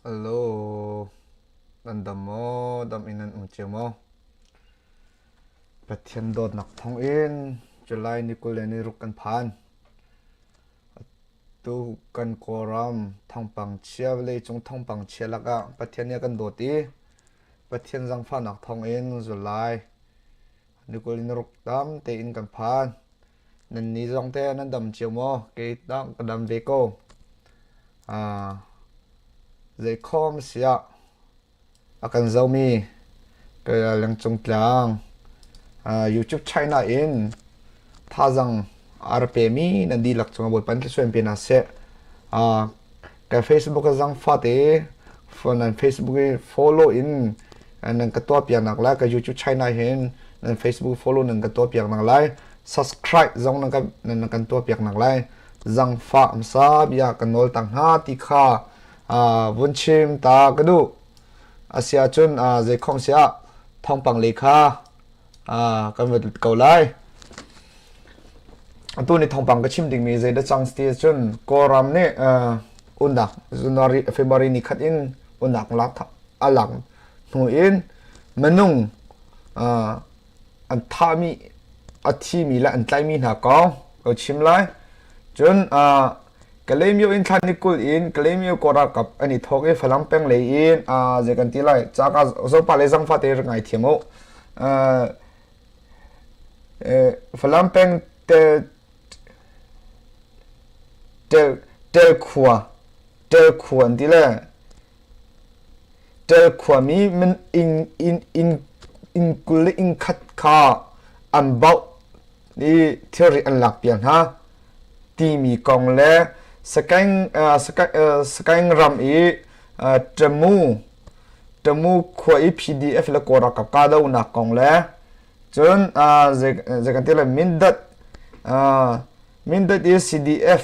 Hello, nan dam maw? Dam in nan um cio maw? Pathian dawtnak thawngin July ni 26 kan phan. Atu kan Kawlram thawngpang chia vawleicung thawngpang chia lakah Pathian nih a kan dawt i Pathian zaangfahnak thawngin July ni 26 tam tein kan phan. Nannih zong teh nan dam cio maw? Kei tah ka dam ve ko. Zeikhawm siah a kan zomi ka lengcung tlang YouTube China in thazang a ra pemi nan dihlak cungah Bawipa in thluachuah in pe hna seh. Ka Facebook a zangfa te nan Facebook i follow in nan ka tuah piak nak lai ka YouTube China hin nan Facebook follow nan ka tuah piak nak lai subscribe zong nan kan nan kan tuah piak nak lai zangfa amsa bia kan nawl tang hna ti kha vun chim ta ka duh asia cun zeikhom sia thawngpang le kha kan va ko lai. Atu ni thawngpang ka chim dingmi zei dah cang ti cun Kawlram nih unnak January February ni khat in unnak lak a lak hnu in minung an thahmi a thimi le an tlaimi hna kong ka chim lai. Cun Kalaymyo in thla ni 20 in Kalaymyo kaw ralkap an i thawk i Falam peng lei in zei kan ti lai ca ka zopa le zangfa te rak ngai thiam u. Falam peng tel khua tel khua an ti le tel khuami min inn inn inn inn 20 le inn khat kha an bauh i thilri an lakpiak hna timi kong le Sagaing ram i Tamu khua i PDF le Kawl ralkap kahdohnak kong le cun zei kan ti lai Mindat Mindat i CDF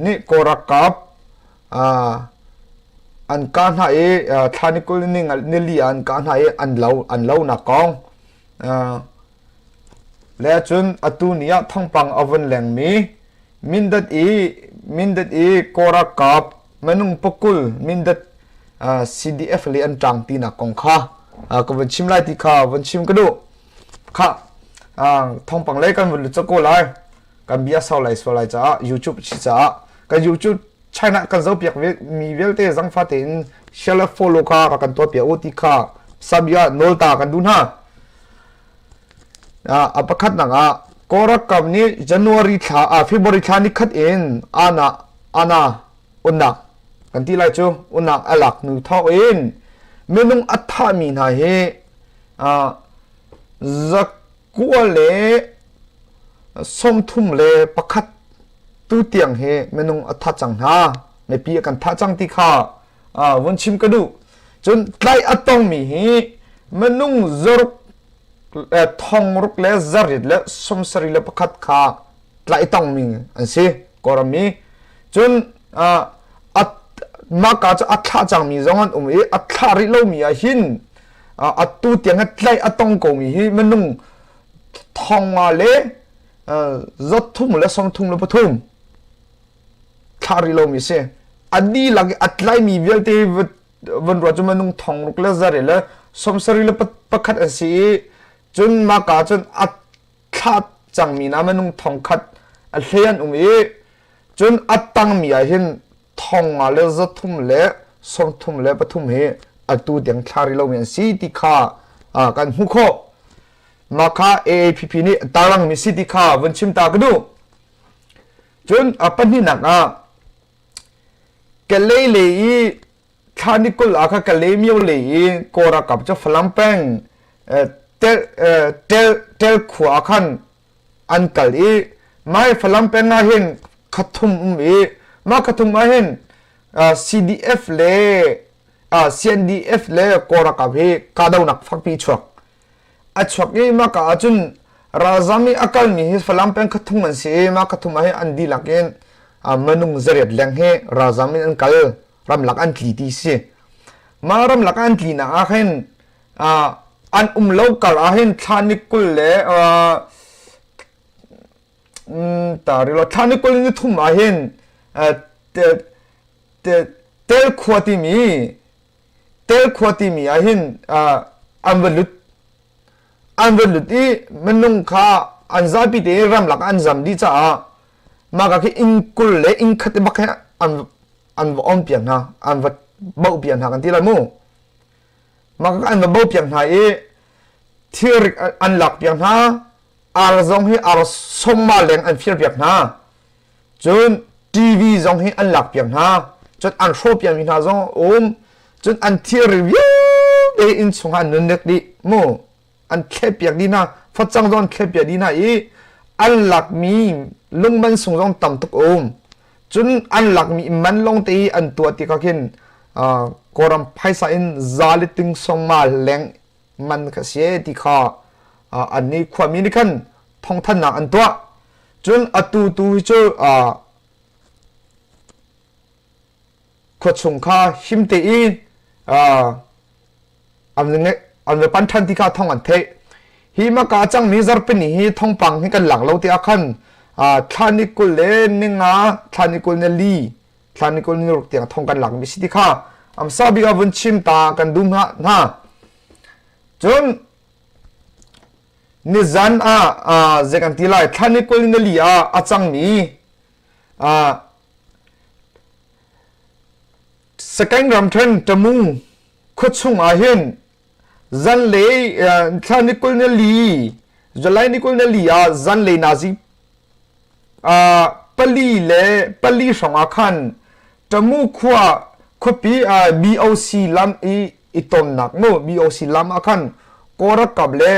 nih Kawl ralkap an kah hna i thla ni 20 nili ah an kah hna i an lonak kong Le cun atu ni ah thawngpang a vun lengmi Mindat i Kawl ralkap minung pakul Mindat CDF le an ṭang tinak kong kha ka vun chim lai ti kha vun chim ka duh. Khah thawngpang lei kan vun lut cawk ko lai. Kan bia sau lai sual lai caah YouTube si caah kan YouTube China kan zohpiak mi vialte zangfa tein share le follow kha rak kan tuahpiak u ti kha sabia nawl ta kan duh hna. A pakhatnak ah Kawlram nih January thla February thla ni khat in ana ana unnak kan ti lai cu unnak a lak hnu thawk in minung a thahmi hna hi 231 tu tiang hi minung a that cang hna. Mipi a kan thah cang ti kha vun chim ka duh. Cun tlaih a tongmi hi minung zaruk thongruk le zarit le sawmsarih le pakhat kha tlaih tongmi an si Kawlram mi. Cun mah ka cu a thlah cangmi zong an um i a thlah rih lomi ah hin atu tiang hi tlaih a tong komi hi minung 500 le 333 thlah rih lomi si. A dihlak i a tlaimi vialte van ruah cu minung 600 le zarih le 71 le pakhat an si i cun mah ka cun a thlah cangmi na minung 1000 a hlei an um i cun a tangmi ah hin 500 le 333 hi atu tiang thla rih lomi an si ti kha kan hmuh khawh. Mah kha AAPP nih tarlangmi si ti kha vun chim ta ka duh. Cun a pahnihnak ah Kalay lei i thla ni 20 ah kha Kalaymyo lei i Kawl ralkap cu Falam peng Tel khua ah khan an kal i mai Falam peng ah hin khathum um i mah khathum ah hin CDF le CNDF le Kawl ralkap hi kahdohnak fakpi chuak a chuak i mah ka ahcun ralzam i a kalmi hi Falam peng khathum an si i mah khathum ah hin an dihlak in minung zariat leng hi ralzam in an kal ramlak an tli ti si mah ramlak an tlinak ah khin an um lo kar ah hin thla ni 20 le ta rilo thla ni 20 ni thum ah hin tel khua timi Tel khua timi ah hin an va lut. An va lut i minung kha an zapi te ramlak an zam dih caah mah ka khi inn 20 le inn khat bak he an an va on piak hna, an va boh piak hna kan ti lai mu. Mah ka an va boh piak hna i thilrik an lak piak hna. Ar zong hi ar sawmma leng an fir piak hna. Cun TV zong hi an lak piak hna. Cun an hrawh piakmi hna zong a um. Cun an thilri vialte inn chungah an nunnek dih mu. An thleh piak dih hna. Facang zong an thleh piak dih hna i an lakmi lungman sung zong tam tuk a um. Cun an lakmi man lawng te i an tuah tikah khin Kawlram phaisa in za le ting sawmma leng man kha si ti kha an nih khuami nih khan thawngthanhnak an tuah. Cun atu tu hi cu khuachung kha him tein an va pan ṭhan ti kha thawng an theih. Hi maka cangmi zarhpini hi thawngpang hi kan lak lo tiah khan thla ni 20 le ninga thla ni 20 ni li thla ni 26 tiang thong kan lakmi si ti kha amsa bik ah vun chim ta kan duh hna. Cun nizan ah zei kan ti lai thla ni 24 ah a cangmi Sagaing ramṭhen Tamu khuachung ah hin zanlei thla ni 24 July ni 24 ah zanlei nazi pali le pali hrawng ah khan Tamu khua khuapi BOC lam i i tonnak mu BOC lam ah khan Kawlralkap le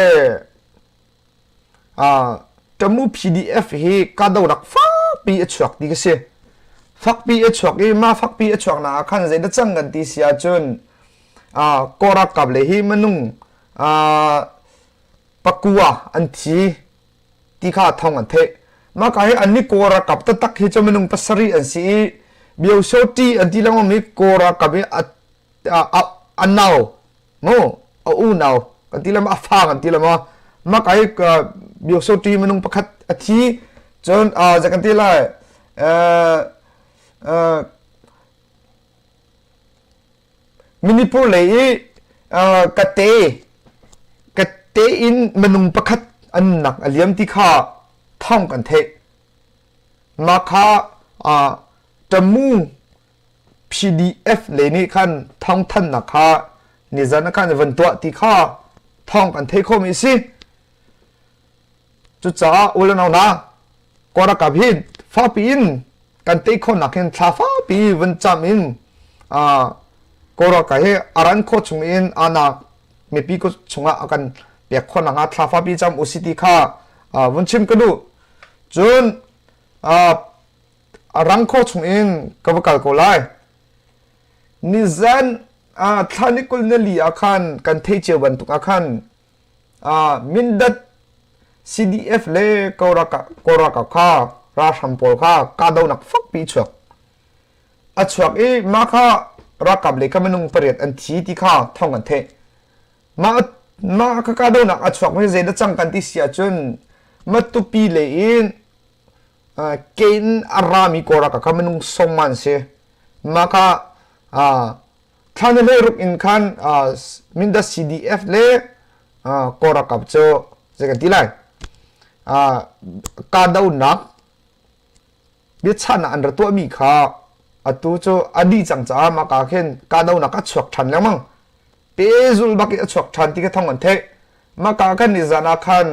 Tamu PDF hi kahdohnak fakpi a chuak ti ka si. Fakpi a chuak i mah fakpi a chuaknak ah khan zeidah cang kan ti si ahcun Kawlralkap le hi minung pakua an thi ti kha thawng an theih. Mah ka hi an ni Kawl ralkap taktak hi cu minung pasarih an si i Biosoti an ti lengmang mi Kawl ralkap i a nau mu a unau kan ti lama a fa kan ti lama mah ka hi Biosoti minung pakhat a thi cun zei kan ti lai Manipur lei i kate kate in minung pakhat an nunnak a liam ti kha thawng kan theih. Mah kha Tamu PDF lei nih khan thawngthanhnak kha nizan ah khan van tuah ti kha thawng kan theih khawhmi a si. Cucaah u le nau hna, Kawlralkap hi fakpi in kan tei khawhnak hin thla fakpi vun cam in Kawlralkap hi a ran khawh chung in anak mipi chungah a kan pek khawh nakhnga thla fakpi cam usih ti kha vun chim ka duh. Cun a rang khawh chung in ka va kal ko lai. Nizan thla ni 24 ah khan kan theih cio bantuk ah khan Mindat CDF le Kawlralkap kha ralhrang pawl kha kahdohnak fakpi a chuak. A chuak i mah kha ralkap lei kha minung pariat an thi ti kha thawng an theih. Mah mah kha kahdohnak a chuak mi zeidah cang kan ti si ahcun Matupi lei in ke in a rami Kawlralkap kha minung sawm an si. Mah kha Thla na hleiruk in khan Mindat CDF le Kawl ralkap cu zei kan ti lai kahdohnak biachahnak an ra tuahmi kha atu cu a dih cang caah mah ka khin kahdohnak a chuak ṭhan lengmang pehzulh bak in a chuak ṭhan ti kha thawng an theih mah ka khan nizan ah khan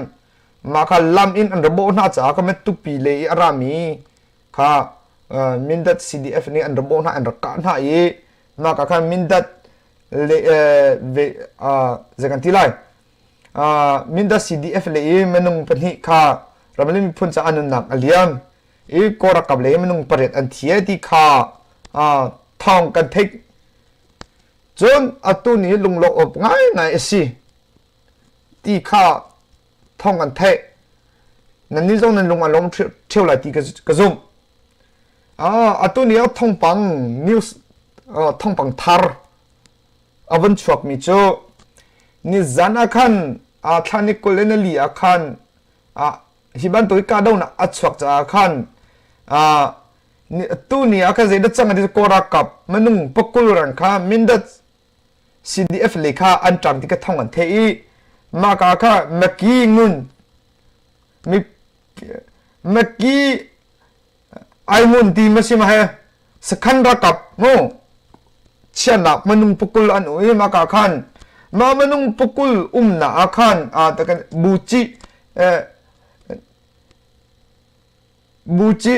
mah kha lam in an ra bawh hna caah ka tupi lei i a rami kha Mindat CDF nih an ra bawh hna an rak kah hna i mah ka khan Mindat le ve zei kan ti lai Mindat CDF le i minung pahnih kha ramli miphun caah nunnak a liam i Kawl ralkap le minung pariat an thi ti kha thawng kan theih cun atu ni lunglawh awk ngaingai a si ti kha thawng kan theih. Nannih zong nan lung a lawm ṭheo lai ti ka zumh. Atu ni ah thawngpang news thawngpang thar a vun chuakmi cu nizan ah khan thla ni 24 ah khan hi bantuk i kahdohnak a chuak caah khan tu ni ah khan zeidah cang ti Kawl ralkap minung pakul rang kha Mindat. CDF lei kha an ṭang ti kha thawng an theih i mahka kha Maki ngun Maki ai ngun ti ma si ma he sakhan rakap mu chianak manung pukul an um i maka khan ma manung pukul umna ah khan a takan buci buci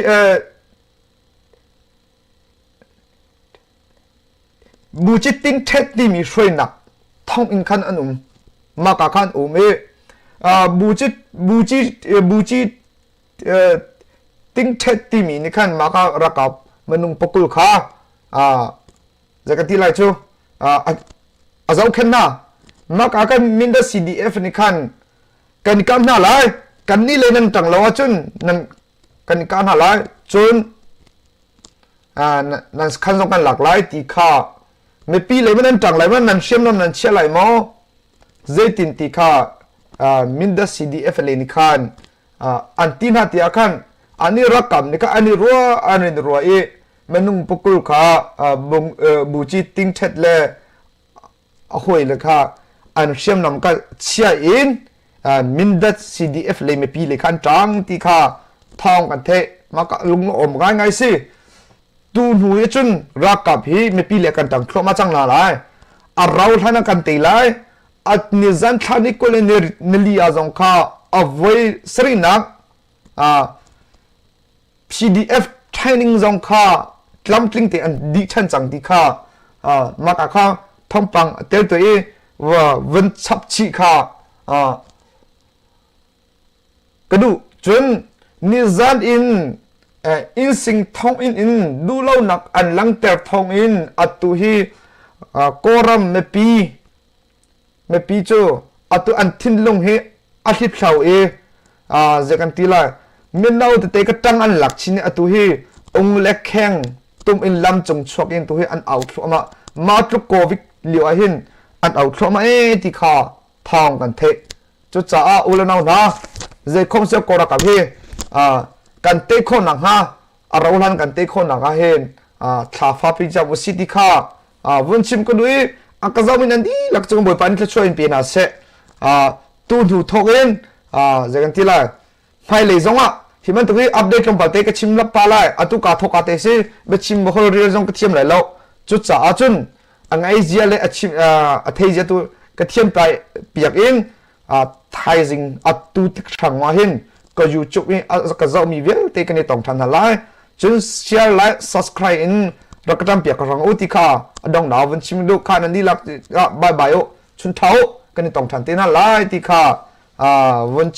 Buci tingṭhet timi hruainak thonginn khan an um. Mahka khan um i buci buci buci tingṭhet timi nih khan mahka rakap minung pakul kha zei ka ti lai cu a zohkhenh hna. Mahka kan Mindat CDF nih khan kan kah hna lai. Kannih lei nan ṭang lo ahcun nan kan kah hna lai. Cun nan khan zong kan lak lai ti kha mipi lei nan ṭang lai maw nan hriamnam nan chiah lai maw zeitin ti kha Mindat CDF lei nih khan an ti hna ti ah khan an i rakam nih kha an i ruah an in ruah i minung pukul kha buci tingṭhet le a hawile kha an hriamnam ka chia in Mindat CDF lei mipi lei kha an ṭang ti kha thawng kan theih. Mah ka lung a awm ngaingai si. Tu hnu hi cun ralkap hi mipi le kan ṭang thluahmah cang hna lai. A rau hlan ah kan tei lai. A nizan thla ni 20 le nili ah zong kha a voi sarihnak PDF training zong kha tlamtling te an dih ṭhan cang ti kha mah ka kha thawngpang a tel tu i vun chap chih kha ka duh. Cun nizan in innsing thonginn in duhlonak an langhter thawngin atu hi Kawlram mipi mipi cu atu an thinlung hi a hlipthlau i zei kan ti lai mino tete ka ṭang an lak chin i atu hi ung le kheng tum in lam cung chuak in tu hi an au thluahmah. Mah tluk covid lio ah hin an au thluahmah e ti kha thawng kan theih. Cucaah u le nau hna, zeikhom sia kawlrakap hi kan tei khawh nakhnga, a rohlan kan tei khawh nakhnga hin thla fapi cam u si ti kha vun chim ka duh i a ka zoh mi nan dihlak cung Bawipa nih thluachuah in pe hna seh. Tu hnu thawk in zei kan ti lai, hmailei zong ah hi bantuk hi update tlawmpal te ka chim lap pa lai. Atu ka thawk ka te si biachim hol rial zong ka thiam lai lo. Cucaah cun a ngai zia le a chim a thei zia tu ka thiam tai piak in thaizing atu tik hrang ma hin ka YouTube i ka zoh mi vialte kan i tong than hna lai. Cun share, like, subscribe in rak ka ṭam piak ka rang u ti kha a dong na vun chim duh kha. Nan dihlak bye bye u, chun thau kan i tong than te hna lai ti kha vun.